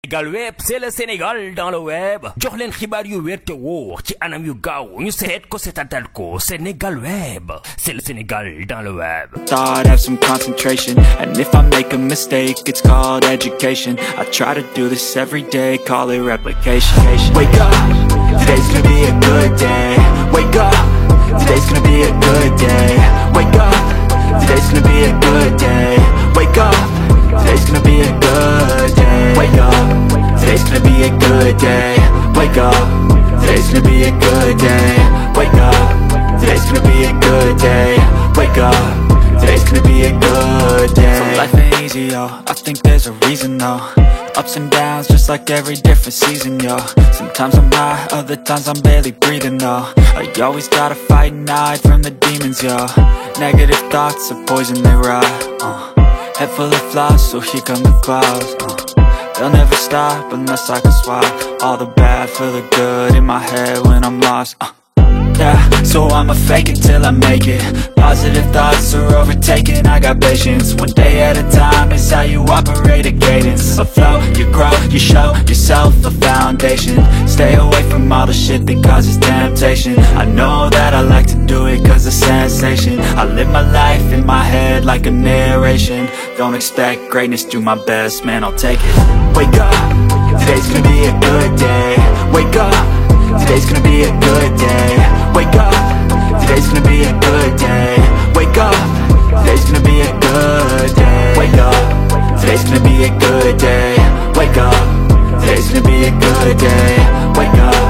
Sénégal web c'est le Sénégal dans le web jox leen xibaar yu wér te wóor ci anam yu gaaw ñu seet ko seetaanal ko Sénégal web c'est le Sénégal dans le web. Thought have some concentration, and if I make a mistake, it's called education. I try to do this every day, call it replication. Wake up, today's gonna be a good day. Wake up, today's gonna be a good day. Wake up, today's gonna be a good day. Wake up, today's gonna be a good day. Wake up, today's gonna be a good day. Wake up, today's gonna be a good day. Wake up, today's gonna be a good day. Wake up, today's gonna be a good day. So life ain't easy, yo, I think there's a reason, though. Ups and downs, just like every different season, yo. Sometimes I'm high, other times I'm barely breathing, though. I always gotta fight and hide from the demons, yo. Negative thoughts are poison, they rot, Head full of flies, so here come the clouds, They'll never stop unless I can swap all the bad for the good in my head when I'm lost, Yeah, so I'ma fake it till I make it. Positive thoughts are overtaken, I got patience. One day at a time is how you operate a cadence. Afloat, you grow, you show yourself a foundation. Stay away from all the shit that causes temptation. I know that I like to do it cause it's sensation. I live my life in my head like a narration. Don't expect greatness, do my best, man, I'll take it. Wake up, today's gonna be a good day. Wake up, today's gonna be a good day. Wake up, today's gonna be a good day. Wake up, today's gonna be a good day. Wake up, today's gonna be a good day. Wake up, today's gonna be a good day. Wake up,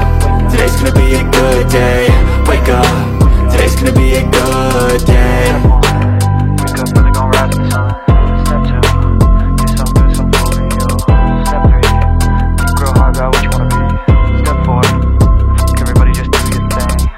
today's gonna be a good day. Wake up, today's gonna be a good day. Wake up, really gonna rise in the sun. Step 2, get some good, some food in you. Step 3, think real hard about what you wanna be. Step 4, everybody just do your thing.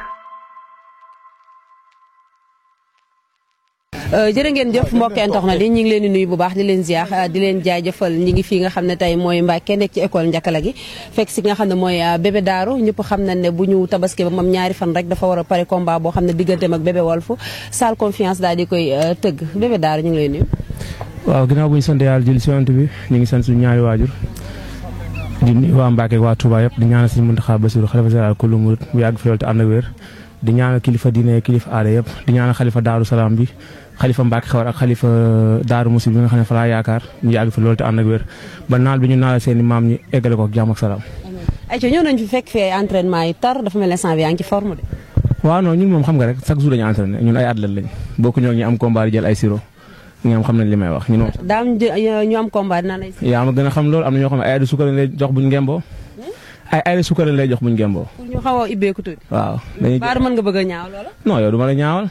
jërë ngeen jëf mbokk internet yi ñu ngi leen di nuyu bu baax di leen ziar di leen jaajëfal ñi ngi fii nga xam ne tey mooy Mbàkke nekk ci école Njakala gi fekk si nga xam ne mooy bébé Daaru ñëpp xam nañ ne bu ñu tabaski ba moom ñaari fan rek dafa war a pare combat boo xam ne digganteem ak bébé Wolf Salle Confiance daal di koy tëgg bébé Daaru ñu ngi lay nuyu. waaw ginnaaw bu ñu sant yàlla jël si yonent bi ñu ngi sant suñu ñaari waajur di nuyu waa Mbàkke ak waa Touba yëpp di ñaanal suñu Muntaxa Basiru xalifa général kullu murid mu yàgg fi loolu te ànd ak wér di ñaanal kilifa diine kilifa aada yëpp di ñaanal xalifa Daaru Salaam bi xalifa Mbacke Xewar ak xalifa Daaru Musi bi nga xam ne fa laa yaakaar ñu yàgg fi loolu te ànd ak wér ba naal bi ñu naal seen i maam ñi eggale ko ak jàmm ak salaam. ayca ñëw nañ fi fekk fee entraînement yi tar dafa mel ne instant bi yaa ngi ci forme de. waaw non ñun moom xam nga rek chaque jour dañu entraîné ñun ay athlètes lañ bokku ñoo ñi am combat di jël ay siro ñoom xam nañ li may wax ñun moom. daam ñu am combat dinaa lay. yaa ma gën a xam loolu am na ñoo xam ne ay addu sukar lay jox buñ ngemboo ay sukar lay jox buñ ngemboo. pour ñu xaw a ibbeeku tuuti. waaw dañuy baar mën nga bëgg a ñaaw loola. non yow du ma la ñaawal.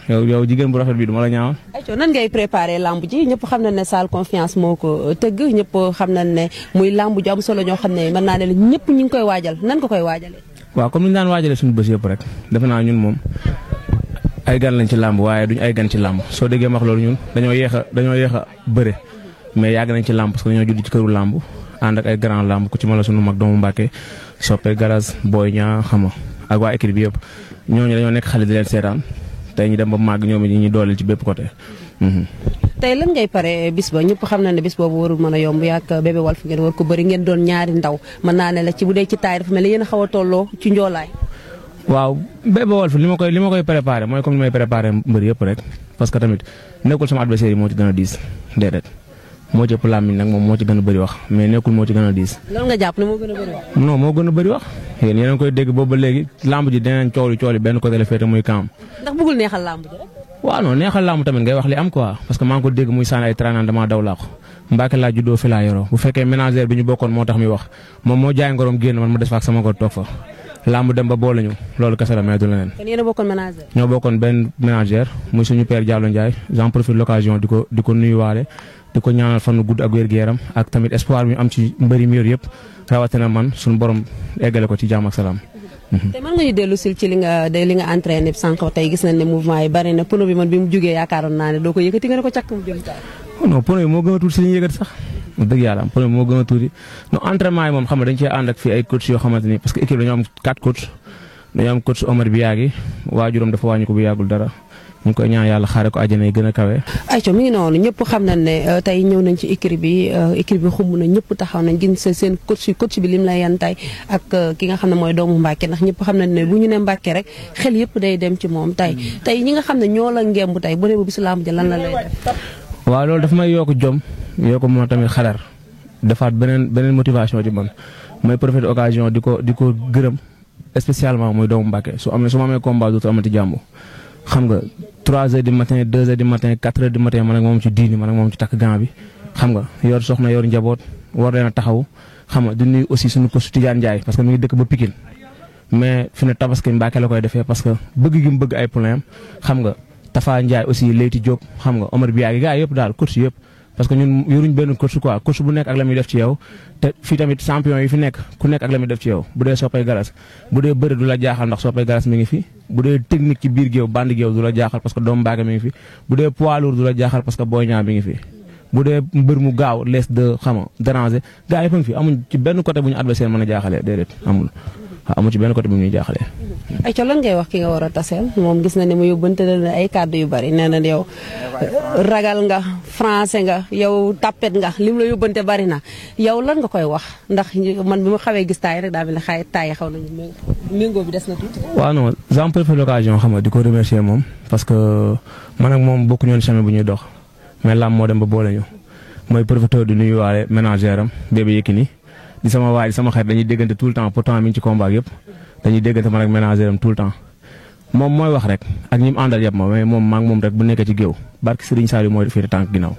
yow jigéen bu rafet bi du ma la ñaawal. ayca nan ngay préparé lamb ji ñëpp xam nañ ne Salle Confiance moo ko tëgg ñëpp xam nañ ne muy lamb ju am solo ñoo xam ne mën naa ne la ñëpp ñu ngi koy waajal nan nga koy waajalee. waaw comme ni ñu daan waajalee suñu bés yëpp rek defe naa ñun moom ay gan lañ ci làmb waaye duñ ay gan ci làmb soo déggee wax loolu ñun dañoo yéex a bëre mais yàgg nañ ci làmb parce que dañoo judd ci këru làmb ànd ak ay grand làmb ku ci mën la sunu mag doomu Mbàkke soppe garas booy ñaa xama ak waa équipe bi yëpp ñooñu dañoo nekk xale di leen seetaan tey ñu dem ba màgg ñoom it ñu dooleel ci bépp côté. tey lan ngay pare bis ba ñëpp xam na ne bis boobu warul mën a yomb yàgg bébé Wolf ngeen war ko bëri ngeen doon ñaari ndaw mën naa ne la ci bu dee ci taay dafa mel ne yéen a xaw a tolloo ci njoolaay. waaw bébé Wolf li ma koy préparé mooy comme ni may préparé mbër yëpp rek parce que tamit nekkul sama adversaire yi moo ci gën a diis déedéet moo ci ëpp làmmiñ nag moom moo ci gën a bëri wax mais nekkul moo ci gën a diis. loolu nga jàpp ne moo gën a bëri wax. non moo gën a bëri wax yéen a ngi koy dégg boobu ba léegi làmb ji dinañ coow li benn côté la féete muy kaam. ndax bëggul neexal làmb ji rek. waaw non neexal làmb tamit ngay wax li am quoi parce que maa ngi ko dégg muy sànni ay tranaan damaa daw laa ko Mbàkke laa juddoo fi laa yoroo bu fekkee ménagère bi ñu bokkoon moo tax muy wax moom moo jaay ngorom génn man ma des fa ak sama ngor toog fa làmb dem ba boole ñu loolu kese la mais du leneen. kon yéen a bokkoon ménagère. ñoo bokkoon benn ménagère muy suñu père Diallo Ndiaye j'en profite l'occasion di ko nuyuwaale di ko ñaanal fan gudd ak wér-gu-yaram ak tamit espoir bi am ci mbëri mi yor yëpp rawatina man suñu borom eggale ko ci jàmm ak salaam. te mën nga ñu dellu sil ci li nga entraîné sànq tey gis nañ ne mouvement yi bari na pono bi man bi mu jógee yaakaaroon naa ne doo ko yëkkati nga ne ko càkk mu jóg. non pono yi moo gën a tuuti si li ñu yëkkati sax dëgg yàlla pono yi moo gën a tuuti non entraînement yi moom xam nga dañ cee ànd ak fii ay coach yoo xamante ni parce que équipe dañoo am 4 coach dañoo am coach Omar Biagui waajuram dafa wàññi ko bu yàggul dara ñu ngi koy ñaan yàlla xaare ko àjjana yi gën a kawe. ayca mi ngi noonu ñëpp xam nañ ne tey ñëw nañ ci équipe bi xumb na ñëpp taxaw nañ gis seen coach bi lim la yan tey ak ki nga xam ne mooy doomu Mbàkke ndax ñëpp xam nañ ne bu ñu ne Mbàkke rek xel yëpp day dem ci moom tey ñi nga xam ne ñoo la ngemb tey bu ne ba bisu làmb ja lan la lay def. waaw loolu dafa may yokk jom yokk moo tamit xadar defaat beneen motivation ci man mooy profiter occasion di ko gërëm spécialement mooy doomu Mbàkke su ma amee combat dootu amati jàmm xam nga 3h du matin 2h du matin 4h du matin man ak moom ci diini man ak moom ci takk gant bi xam nga yor soxna yor njaboot war leen a taxaw xam nga di nuyu aussi suñu ko Tidiane Ndiaye parce que mi ngi dëkk ba Pikine mais fi ne tabaski Mbàkke la koy defee parce que bëgg gi mu bëgg ay problème xam nga Tafa Ndiaye aussi Leyti Diop xam nga Omar Biaye gars yëpp daal coach yëpp parce que ñun yoruñ benn coach quoi coach bu nekk ak la muy def ci yow te fii tamit champion yi fi nekk ku nekk ak la muy def ci yow bu dee soppay galas bu dee bëre du la jaaxal ndax soppay galas mi ngi fi bu dee technique ci biir géew bandi géew du la jaaxal parce que doomu Mbàkke mi ngi fi bu dee poids lourd du la jaaxal parce que Boy Niang mi ngi fi bu dee mbër mu gaaw lees de xama déranger gars yëpp a ngi fi amuñ ci benn côté bu ñu adversaire mën a jaaxalee déedéet amul ci benn côté bu ñuy jaaxalee. ay ca lan ngay wax ki nga war a taseel moom gis na ne mu yóbbante na ay kàddu yu bari nee na yow ragal nga français nga yow tapet nga lim la yóbbante bari na yow lan nga koy wax ndax man bi ma xawee gis taay rek daa mel ne taay xaw nañu méngoo bi des na tuuti. waaw non j'en profite l'occasion xam nga di ko remercier moom parce que man ak moom bokku ñoon chemin bu ñuy dox mais lam moo dem ba boole ñu mooy professeur di nuyuwaale ménagère am Bébé Yékini di sama waay di sama xarit dañuy déggante tout le temps pourtant mi ngi ci combat yëpp dañuy déggante man ak ménagère am tout le temps moom mooy wax rek ak ñi mu àndal yëpp ma mais moom maa ngi moom rek bu nekkee ci géew barki Serigne Saliou mooy féete tànk ginnaaw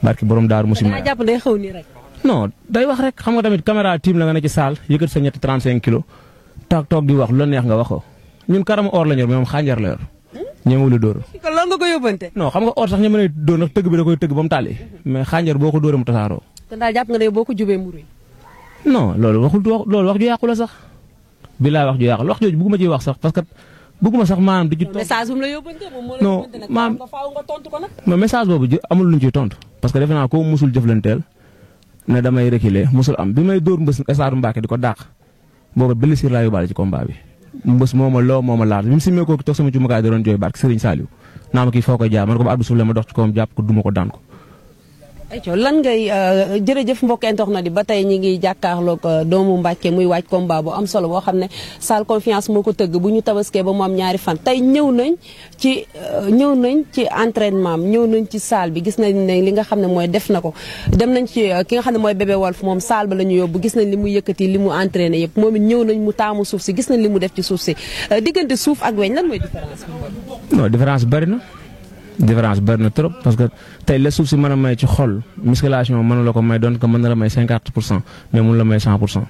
barki borom daaru musim daa jàpp day xaw nii rek. non day wax rek xam nga tamit caméra team la nga ne ci salle yëkkat sa ñetti 35 kilos toog di wax lu la neex nga wax ko ñun karamu or la ñor mais moom xànjar la yor ñemewul a dóor. kon loolu nga ko yóbbante. non xam nga or sax ñeme ne dóor ndax tëgg bi da koy tëgg ba mu tàlli mais xànjar boo ko dóoree mu tasaaroo. kon daal jàpp nga ne boo ko jubee mu rëy. non loolu wax ju yàqu la sax bilaay wax ju yàqu la wax jooju bëgguma ciy wax sax parce que bëgguma sax maanaam di ci tontu. message bu mu la yóbbante moom moo la non yóbbante nag maam nga faaw nga tontu ko nag. non message boobu amul lu ñu ciy tontu parce que defe naa ko musul jëflanteel ne damay reculer musul am bi may dóor mbës Estade Mbacké di ko dàq boobu blessure laa yóbbaale ci combat bi mbës moo ma laal bi mu simee ko toog sama cumukaay da doon jooy barke Serigne Saliou naa ma kii foo koy jaar man ko ba addu suuf la ma dox ci kawam jàpp ko duma ko daan ko. ayca lan ngay jërëjëf mbokk internet yi ba tey ñi ngi jàkkaarloog doomu Mbàkke muy waaj combat bu am solo boo xam ne salle confiance moo ko tëgg bu ñu tabaskee ba mu am ñaari fan tey ñëw nañ ci entraînement am ñëw nañ ci salle bi gis nañ ne li nga xam ne mooy def na ko dem nañ ci ki nga xam ne mooy bébé Wolf moom salle ba la ñu yóbbu gis nañ li mu yëkkati li mu entraîné yëpp moom it ñëw nañ mu taamu suuf si gis nañ li mu def ci suuf si diggante suuf ak weñ lan mooy différence bi. non différence bari na. différence bari na trop parce que tey la suuf si mën a may ci xol musculation mënu la ko may doon ko mën na la may 50% mais mun la may 100%.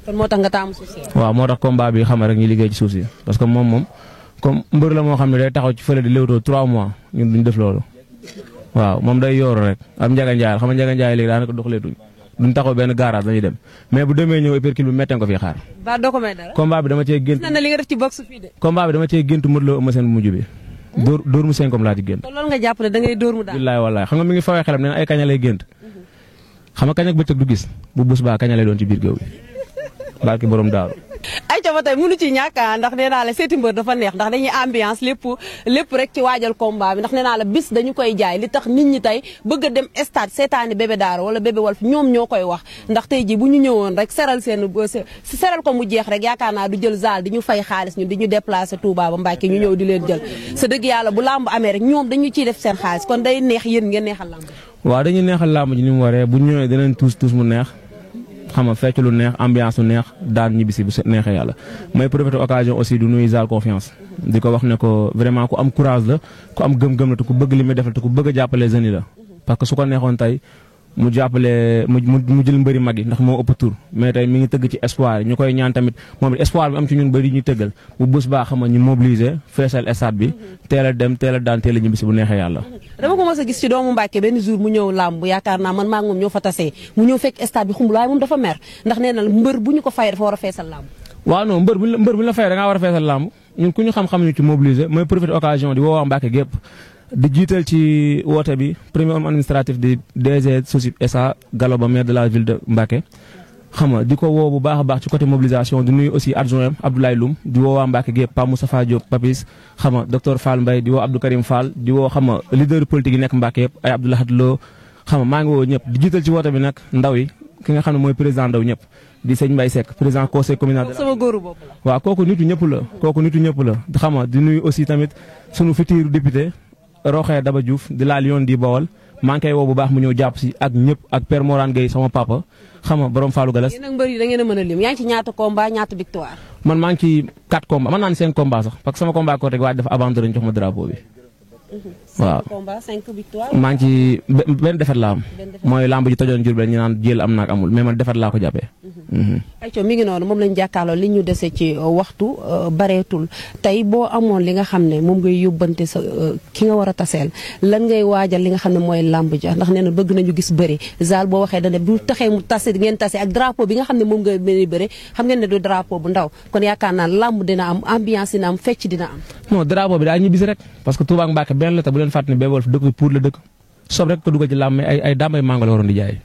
kon moo tax nga taamu suuf si. waaw moo tax combat bi xam rek ñu liggéey ci suuf si parce que moom comme mbër la moo xam ne day taxaw ci fële di léewtoo 3 mois ñun duñ def loolu. waaw moom day yooru rek am Njaga Njaay xam nga Njaga Njaay léegi daanaka doxaleetuñ duñ taxaw benn garage dañuy dem mais bu demee ñëw uppercut bi méttee ko fi xaar. ba doo ko may dara. combat bi dama cee gént. gis na li nga def ci box fii de. combat bi dama cee gént Modou Lo Eumeu Sène bu mujj bi. dóor mu 5 comme laa ci gént. kon loolu nga jàpp ne da ngay dóor mu daal. billaay wallaay xam nga mi ngi fawee xelam nee na ay kaña lay gént. xam nga kañ ak bëccëg du gis bu bés baa kaña lay doon ci biir géew bi barki borom daaru. ay ca ba tey mënu ci ñàkk ndax nee naa la seeti mbër dafa neex ndax dañuy ambiance lépp rek ci waajal combat bi ndax nee naa la bis dañu koy jaay li tax nit ñi tey bëgg a dem stade seetaani bébé Daaro wala bébé Wolf ñoom ñoo koy wax ndax tey ji bu ñu ñëwoon rek seral ko mu jeex rek yaakaar naa du jël zaal di ñu fay xaalis ñun di ñu déplacé Touba ba Mbàkke ñu ñëw di leen jël sa dëgg yàlla bu làmb amee rek ñoom dañu ciy def seen xaalis kon day neex yéen ngeen neexal làmb. waaw dañuy neexal làmb ji ni mu waree bu ñëwee danañ tuus mu neex xam nga fecc lu neex ambiance lu neex daan ñibbisi bu neexee yàlla may profiter occasion aussi du nuyu Zal confiance di ko wax ne ko vraiment ku am courage la ku am gëm-gëm la te ku bëgg li muy def la te ku bëgg a jàppale jeunes yi la parce que su ko neexoon tey mu jàppale mu jël mbëri mag yi ndax moo ëpp tur mais tey mi ngi tëgg ci espoir yi ñu koy ñaan tamit moom it espoir bi am ci ñun bëri ñuy tëggal bu bés baa xam nga ñu mobiliser feesal stade bi teel a dem teel a daan teel a ñibbisi bu neexee yàlla. dama ko mos a gis ci doomu Mbàkke benn jour mu ñëw làmb yaakaar naa man maa ngi moom ñoo fa tasee mu ñëw fekk stade bi xumbul waaye moom dafa mer ndax nee na mbër bu ñu ko fay dafa war a feesal làmb. waaw non mbër bu ñu la fay da ngaa war a feesal làmb ñun ku ñu xam-xam ñu ci mobiliser mooy profiter occasion di woo waa Mbàkke gépp di jiital ci woote bi premier homme administratif di DG Sosib SA Gallo Ba maire de la ville de Mbacké xam nga di ko woo bu baax a baax ci côté mobilisation di nuyu aussi adjoint Abdoulaye Loum di woo waa Mbacke gépp Pa Moustapha Diop Papis xam nga docteur Fall Mbaye di woo Abdou Karim Fall di woo xam nga leader politique yi nekk Mbacke yëpp ay Abdoulaye Lo xam nga maa ngi woo ñëpp di jiital ci woote bi nag ndaw yi ki nga xam ne mooy président ndaw ñëpp di sëñ Mbaye Seck président conseil communal sama góoru bopp la. waaw kooku nitu ñëpp la xam nga di nuyu aussi tamit sunu futur député Roxee Daba Diouf di la Lion di Bawol maa ngi koy woo bu baax mu ñëw jàpp si ak ñëpp ak Père Morane Gueye sama papa xam nga borom Fallou Galas. yéen ak mbër yi da ngeen a mën a lim yaa ngi ci ñaata combat ñaata victoire. man maa ngi ci 4 combats man naa ne 5 combats sax parce que sama combat ko rek waaye dafa abandonné jox ma drapeau bi. waaw 5 combats 5 victoire. maa ngi ci benn defet laa am. mooy lamb ji tojoon Diourbel ñu naan jël am naak amul mais man defet laa ko jàppee. ayca mi ngi noonu moom lañu jàkkaarloo li ñu dese ci waxtu bareetul tey boo amoon li nga xam ne moom ngay yóbbante sa ki nga war a taseel lan ngay waajal li nga xam ne mooy làmb ja ndax nee na bëgg nañu gis bëri Zal boo waxee dane bu taxee mu tase ngeen tase ak drapeau bi nga xam ne moom nga mën bëri xam ngeen ne du drapeau bu ndaw kon yaakaar naa làmb dina am ambiance dina am fecc dina am. non drapeau bi daa ñibbisi rek parce que Touba ak Mbacké benn la te bu leen fàtte ne Bébé Wolf dëkk pour la dëkk sob rek ko dugal ci làmb mais ay dambay mango la waroon di jaay.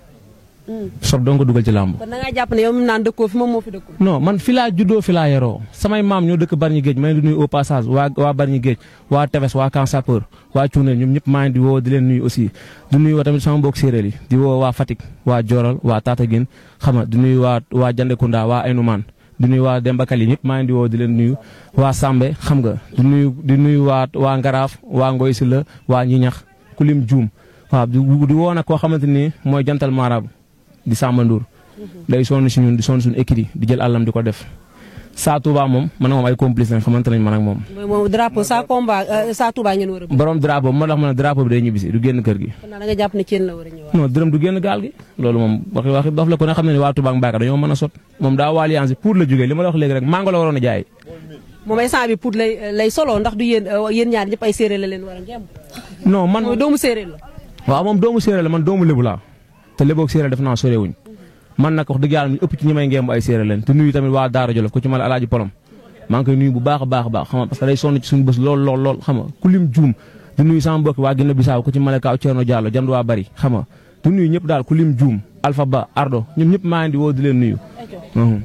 sob doon ko dugal ci làmb. kon da ngaa jàpp ne yow mi naan dëkkoo fi moom moo fi dëkkul. non man fi laa juddoo fi laa yaroo samay maam ñoo dëkk Bargny Géej maa ngi di nuyu au passage waa Bargny Géej waa Tefes waa Camp Sapeur waa Cuuneen ñoom ñëpp maa ngi di woo di leen nuyu aussi di nuyu woo tamit sama mbokk séeréer yi di woo waa Fatick waa Dioral waa Tataguine xam nga di nuyu waa Jandekunda waa Aynoumane di nuyu waa Dembakali ñëpp maa ngi di woo di leen nuyu waa Sambe xam nga di nuyu waa Ngaraaf waa Ngoy Sila waa Ñiñax Kulim Juum waaw di woo nag koo xamante ni mooy jantal maaraab di Samba Ndour day sonn si ñun di sonn suñu écrit di jël àllam di ko def Saa Touba moom man ak moom ay complice lañ xamante nañ man ak moom. moom drapeau sa combat Saa Touba ngeen war a. borom drapeau moo tax ma ne drapeau bi day ñibbisi du génn kër gi. kon da nga jàpp ne Thiel la war a ñëwaat. non dërëm du génn gaal gi loolu moom waxi dof la ko ne xam ne ni waa Touba ak Mbacké dañoo mën a sot moom daa waa alliance pour la jógee li ma la wax léegi rek mango la waroon a jaay. moom instant bi pour lay solo ndax du yéen ñaar ñëpp ay séeréer la leen war a ngemb. non man mooy doomu séeréer la. waaw moom doomu séeréer la man doomu lébu laa te léboog séeréer def naa sorewuñ man nag wax dëgg yàlla ñu ëpp ci ñi may ngemb ay séeréer leen te nuyu tamit waa Daara Jolof ku ci mel Alaaji Polom maa ngi koy nuyu bu baax a baax xam nga parce que day sonn ci suñu bés lool xam nga ku lim juum di nuyu sama mbokki waa Guinée Bissau ku ci mel Kaaw Thierno Diallo jand waa bari xam nga di nuyu ñëpp daal ku lim juum Alpha Ba Ardo ñoom ñëpp maa ngi di woo di leen nuyu.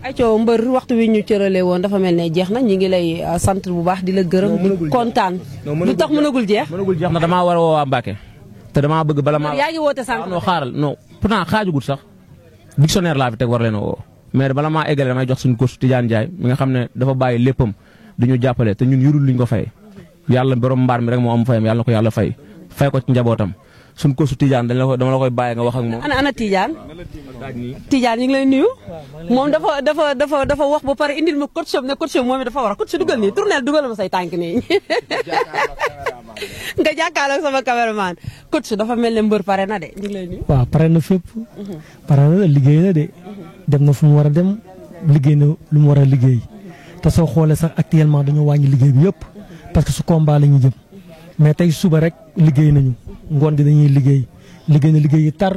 ayco mbër waxtu wi ñu cërale woon dafa mel ne jeex na ñu ngi lay sant bu baax di la gërëm di kontaan lu tax mënagul jeex na damaa war a woo waa Mbacké te damaa bëgg bala maa yaa ngi woote sànq non xaaral non pourtant xaajugut sax dictionnaire laa fi teg war leen a woo mais bala maa eggale damay jox suñu coach Tidiane Ndiaye mi nga xam ne dafa bàyyi léppam du ñu jàppale te ñun yurul luñ ko fay yàlla borom mbaar mi rek moo am fayam yàlla na ko yàlla fay ko ci njabootam suñu coach Tidiane dama la koy bàyyi nga wax ak moom. ana Tidiane Tidiane ñu ngi lay nuyu moom dafa wax ba pare indil ma coach ne coach moom it dafa war a coach dugal nii tournel dugal ma say tànk nii nga jàkkaarloog sama caméraman coach dafa mel ne mbër pare na de ñu ngi lay nuyu. waaw pare na fépp. pare na liggéey na de. dem na fu mu war a dem liggéey na lu mu war a liggéey te soo xoolee sax actuellement dañoo wàññi liggéey bi yëpp parce que su combat la ñu jëm mais tey suba rek liggéey nañu ngoon gi dañuy liggéey na liggéey yi tar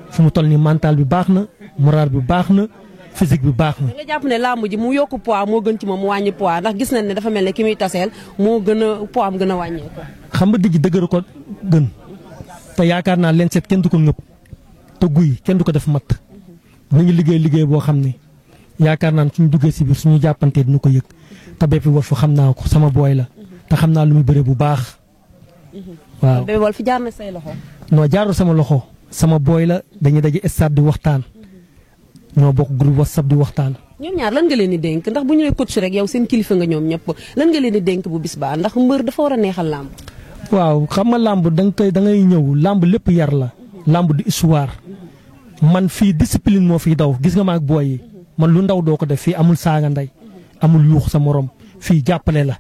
fu mu toll nii mental bi baax na moral bi baax na physique bi baax na. nga jàpp ne làmb ji mu yokk poids moo gën ci moom mu wàññi poids ndax gis nañ ne dafa mel ne ki muy taseel moo gën a poids am gën a wàññeeku. xam nga dijj dëgër ko gën te yaakaar naa leen seet kenn du ko ngëpp te guy kenn du ko def matt mu ngi liggéey boo xam ne yaakaar naa suñu duggee si biir suñu jàppantee dina ko yëg te Bébé Wolf xam naa ko sama booy la te xam naa lu muy bëre bu baax. waaw Bébé Wolf jaar na say loxo. non jaarul sama loxo sama booy la dañuy daje stade di waxtaan ñoo bokk groupe WhatsApp di waxtaan. ñoom ñaar lan nga leen di dénk ndax bu ñu nee coach rek yow seen kilifa nga ñoom ñëpp lan nga leen di dénk bu bis baa ndax mbër dafa war a neexal làmb. waaw xam nga làmb da ngay ñëw làmb lépp yar la làmb du histoire man fii discipline moo fiy daw gis nga ma ak booy yi man lu ndaw doo ko def fii amul saaga ndey amul yuux sa morom fii jàppale la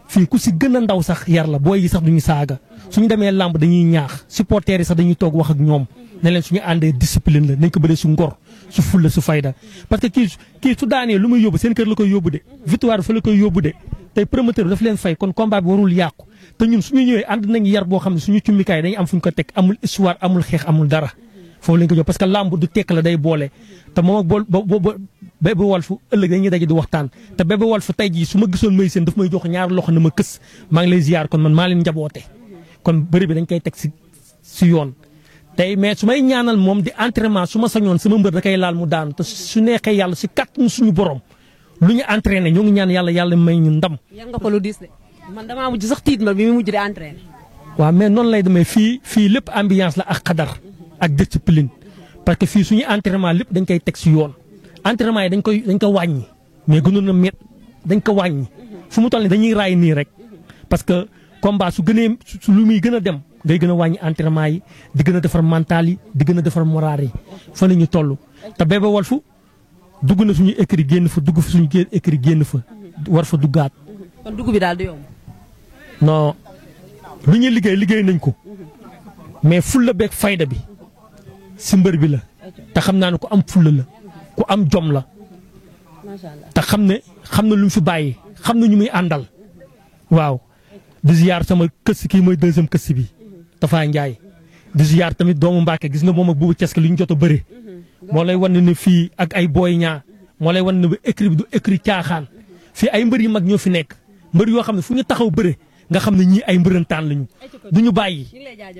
fii ku si gën a ndaw sax yar la booy yi sax duñu saaga suñu demee làmb dañuy ñaax supporters yi sax dañuy toog wax ak ñoom ne leen suñu àndee discipline la nañ ko bëree su ngor su fulla su fayda parce que kii su daanee lu muy yóbbu seen kër la koy yóbbu de victoire bi fa la koy yóbbu de tey promoteur bi daf leen fay kon combat bi warul yàqu te ñun suñu ñëwee ànd nañ yar boo xam ne suñu cummikaay dañu am fu ñu ko teg amul histoire amul xeex amul dara foofu lañ ko jox parce que làmb du tekk la day boole te moom ak Bébé Wolf ëllëg dañuy daje di waxtaan te Bébé Wolf tey jii su ma gisoon may seen daf may jox ñaar loxo na ma kës maa ngi lay ziar kon man maa leen njaboote kon bëri bi dañ koy teg si yoon tey mais su may ñaanal moom di entraînement su ma sañoon sama mbër da koy laal mu daan te su neexee yàlla si kàttanu suñu borom lu ñu entraîné ñoo ngi ñaan yàlla may ñu ndam. yaa nga ko lu diis de man damaa mujj sax tiit ma bi mu mujj di entraîné. waaw mais noonu lay demee fii lépp ambiance la ak xadar ak discipline parce que fii suñu entraînement lépp dañ koy teg si yoon entraînement yi dañ ko wàññi mais gënoon a métti dañ ko wàññi fu mu toll nii dañuy raay nii rek parce que combat su lu muy gën a dem ngay gën a wàññi entraînement yi di gën a defar mental yi di gën a defar moral yi fa la ñu toll te Bébé Wolf dugg na suñu écrit génn fa dugg fa suñu écrit génn fa war fa duggaat. kon dugg bi daal du yomb. non lu ñuy liggéey nañ ko mais fulla beeg fayda bi si mbër bi la te xam naa ne ku am fulla la ku am jom la te xam na lu mu fi bàyyi xam na ñu muy àndal waaw di ziar sama kës kii mooy deuxième kës bi Tafa Ndiaye di ziar tamit doomu Mbacke gis nga moom ak buubu Cesk li ñu jot a bëre moo lay wan ne fii ak ay booy ñaa moo lay wan ne ba écrit bi du écrit caaxaan fii ay mbër yu mag ñoo fi nekk mbër yoo xam ne fu ñu taxaw bëre nga xam ne ñii ay mbërëntaan lañu du ñu bàyyi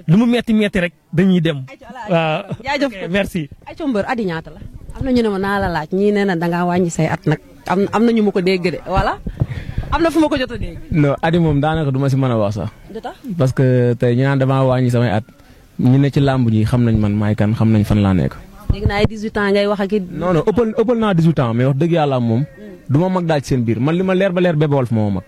lu mu metti rek dañuy dem. waaw jaajëf merci. ay co mbër adi ñaata la. am na ñu ne ma naa la laaj ñii nee na dangaa wàññi say at nag am na ñu ma ko dégg de voilà am na fu ma ko jot a dégg. non adi moom daanaka du ma si mën a wax sax. parce que tey ñu naan damaa wàññi samay at ñu ne ci làmb ji xam nañ man maay kan xam nañ fan laa nekk. dégg naa ay 18 ans ngay wax ak it. non ëppal naa 18 ans mais wax dëgg yàlla moom du ma mag daal ci seen biir man li ma leer ba leer Bébé Wolf moo ma mag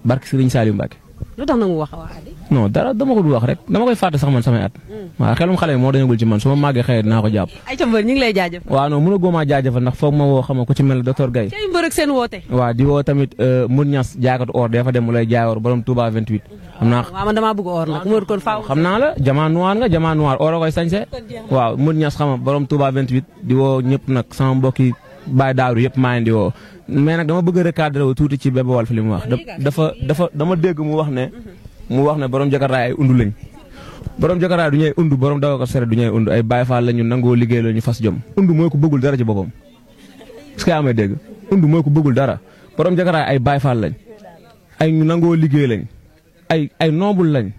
barke Serigne Saliou Mbacke. lu tax na mu wax waa Adi. non dara dama ko du wax rek dama koy fàtte sax man samay at. waaw xelum xale moo dañagul ci man su ma màggee xëy dinaa ko jàpp. ay ca mbër ñu ngi lay jaajëfal. waaw non mën a góomaa jaajëfal ndax foog ma woo xam nga ku ci mel ne docteur Gaye. tey mbër ak seen woote. waaw di woo tamit Mour Niass jaaykatu or dafa dem mu lay jaay or borom Touba 28. xam naa waaw man damaa bëgg or nag Mour kon faaw. xam naa la jamaa noir nga jamaa noir or a koy sañse. waaw Mour Niass xam nga borom Touba 28 di woo ñëpp nag sama mbokki Baye Daaru yëpp maa ngi di woo mais nag dama bëgg a recadrer wu tuuti ci Bébé Wolf li mu wax dama dégg mu wax ne borom Jakarta ay undu lañ borom Jakarta du ñuy undu borom dawa ko sere du ñuy undu ay Baye Fall la ñu nangoo liggéey la ñu fas jom undu mooy ko bëggul dara ci boppam est-ce que yaa may dégg undu mooy ko bëggul dara borom Jakarta ay Baye Fall lañ ay ñu nangoo liggéey lañ ay noble lañ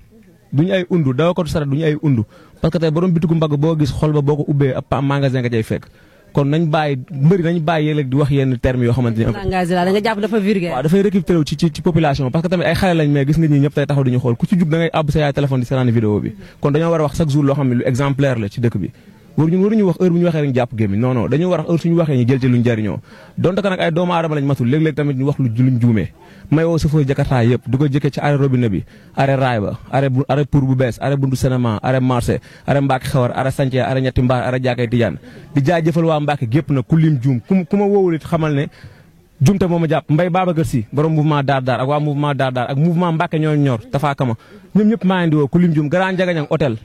duñu ay undu dawa ko sere duñu ay undu parce que tey borom bitigu mbagg boo gis xol ba boo ko ubbee ab magasin nga cay fekk kon nañ bàyyi yéeg di wax yenn termes yoo xamante ne. engagé la da nga jàpp dafa vulgaire. waaw dafay récupéré wu ci population parce que tamit ay xale lañ mais gis nga ñi ñëpp tey taxaw duñu xool ku ci jug da ngay àbb sa yaay téléphone di seetaan vidéo bi kon dañoo war a wax chaque jour loo xam ne lu exemplaire la ci dëkk bi waruñu wax heure bu ñu waxee rek jàpp gémmi non dañoo war a heure suñu waxee ñu jël ci luñ jariñoo donte que nag ay doomu aadama lañ matul léeg-léeg tamit ñu wax luñ juumee may woo chauffeur Jakarta yëpp di ko jëkkee ci arrêt robinet bi arrêt raay ba arrêt pour bu bees arrêt bundu cinéma arrêt marché arrêt Mbacke xewar arrêt Santhie arrêt ñetti mbaar arrêt jaakay Tidiane di jaajëfal waa Mbacke gépp na ku lim juum ku ma woowul it xamal ne jumte moo ma jàpp Mbaye Babacar Sy borom mouvement daar daar ak waa mouvement daar daar ak mouvement Mbacke ñor Tafa Kama ñoom ñëpp maa ngi di woo ku lim juum Grand Njagañang hôtel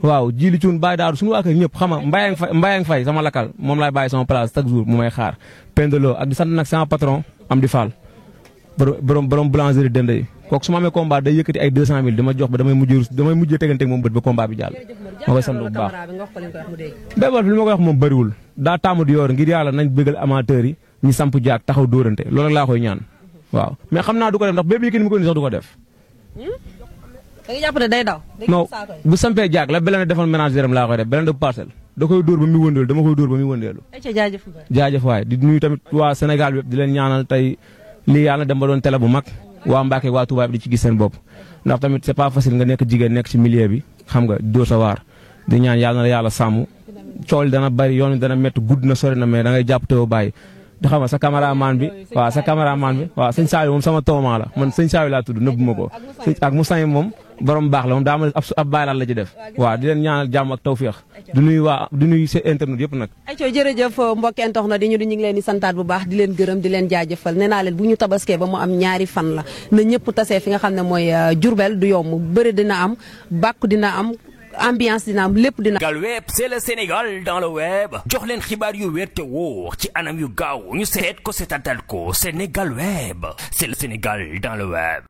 waaw jili cuun Baye Daaru suñu waa kër ñëpp xam nga mbayang fay sama lakkal moom laay bàyyi sama place chaque jour mu may xaar pendelo ak di sant nag sama patron am di fall borom boulangerie dende kooku su ma amee combat day yëkkati ay 200 000 dama jox ba damay mujjee teganteeg moom bët ba combat bi jàll ma koy sant bu baax Bébé Wolf li ma koy wax moom bëriwul daa taamu di yoor ngir yàlla nañ bëggal amateurs yi ñu samp jaak taxaw dóorante loolu laa koy ñaan waaw mais xam naa du ko def ndax Bébé Yékini mi ko ni sax du ko def da nga jàpp ne day daw. non bu sampee jaag la beneen defoon ménage dërëm laa koy def beneen de parcelle da koy dóor ba muy wëndeelu dama koy dóor ba muy wëndeelu. jaajëf waay di nuyu tamit waa Sénégal bi di leen ñaanal tey lii yàlla dem ba doon télé bu mag waa Mbacke waa Touba bi di ci gis seen bopp ndax tamit c'est pas facile nga nekk jigéen nekk ci milieu bi xam nga dóor sa waar di ñaan yàlla na la yàlla sàmm cool dana bari yoon dana métti gudd na sori na mais da ngay jàpp te bàyyi di xam nga sa caméraman bi waaw sëñ Saawi moom sama tooma la man sëñ Saawi laa tudd nëbb ma ko ak Moussa moom borom baax la moom daa ma ab bàyyilaat la ci def waaw di leen ñaanal jàmm ak tawféex di nuyu seen internet yëpp nag ay coo jërëjëf mbokki internet di ñu ngi leen di santaat bu baax di leen gërëm di leen jaajëfal nee naa leen bu ñu tabaskee ba mu am ñaari fan la na ñëpp tasee fi nga xam ne mooy Diourbel du yomb bëri dina am bàkku dina am ambiance dina am lépp dina. Sénégal web c'est le Sénégal dans le web jox leen xibaar yu wér te wóor ci anam yu gaaw ñu seet ko seetatal ko Sénégal web c'est le Sénégal dans le web.